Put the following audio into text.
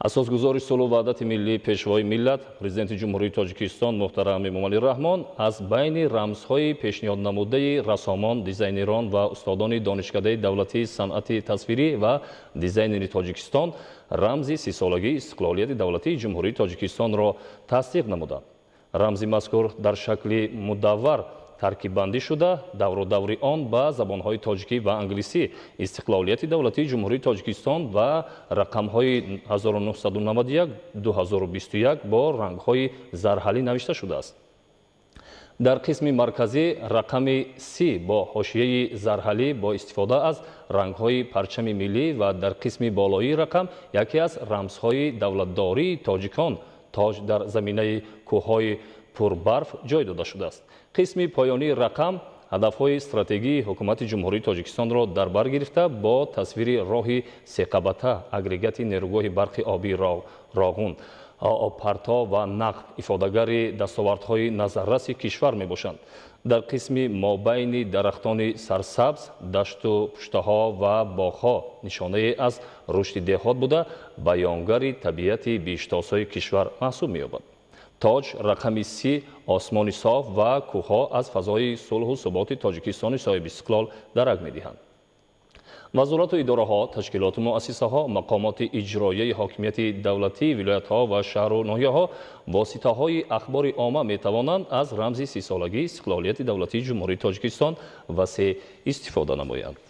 Асосгузори сулҳу ваҳдати миллӣ, Пешвои миллат, Президенти Ҷумҳурии Тоҷикистон муҳтарам Эмомалӣ Раҳмон аз байни рамзҳои пешниҳоднамудаи рассомон, дизайнерон ва устодони Донишкадаи давлатии санъати тасвирӣ ва дизайнери Тоҷикистон рамзи 30-солагии истиқлолияти давлатии Ҷумҳурии Тоҷикистонро тасдиқ намуданд. Рамзи мазкур дар шакли мудаввар таркиббандӣ шуда, давру даври он ба забонҳои тоҷикӣ ва англисӣ истиқлолияти давлатии Ҷумҳурии Тоҷикистон ва рақамҳои 1991 2021 бо рангҳои зарҳалӣ навишта шудааст. Дар қисми марказӣ рақами 30 бо ҳошияи зарҳалӣ бо истифода аз рангҳои парчами миллӣ ва дар қисми болоии рақам яке аз рамзҳои давлатдории тоҷикон, тоҷ дар заминаи кӯҳҳои пурбарф ҷой дода шудааст. Қисми поёнии рақам ҳадафҳои стратегии Ҳукумати Ҷумҳурии Тоҷикистонро дар бар гирифта, бо тасвири роҳи секабата, агрегати нерӯгоҳи барқи обии Роғун, обпарто ва нақб ифодагари дастовардҳои назарраси кишвар мебошанд. Дар қисми мобайни дарахтони сарсабз, дашту пуштаҳо ва боғҳо нишонае аз рушди деҳот буда, баёнгари табиати биҳиштосои кишвар маҳсуб меёбад. Тоҷ, рақами 30, осмони соф ва кӯҳҳо аз фазои сулҳу суботи Тоҷикистони соҳибистиқлол дарак медиҳанд. Вазорату идораҳо, ташкилоту муассисаҳо, мақомоти иҷроияи ҳокимияти давлатии вилоятҳо ва шаҳру ноҳияҳо, воситаҳои ахбори омма метавонанд аз рамзи 30-солагии истиқлолияти давлатии Ҷумҳурии Тоҷикистон васеъ истифода намоянд.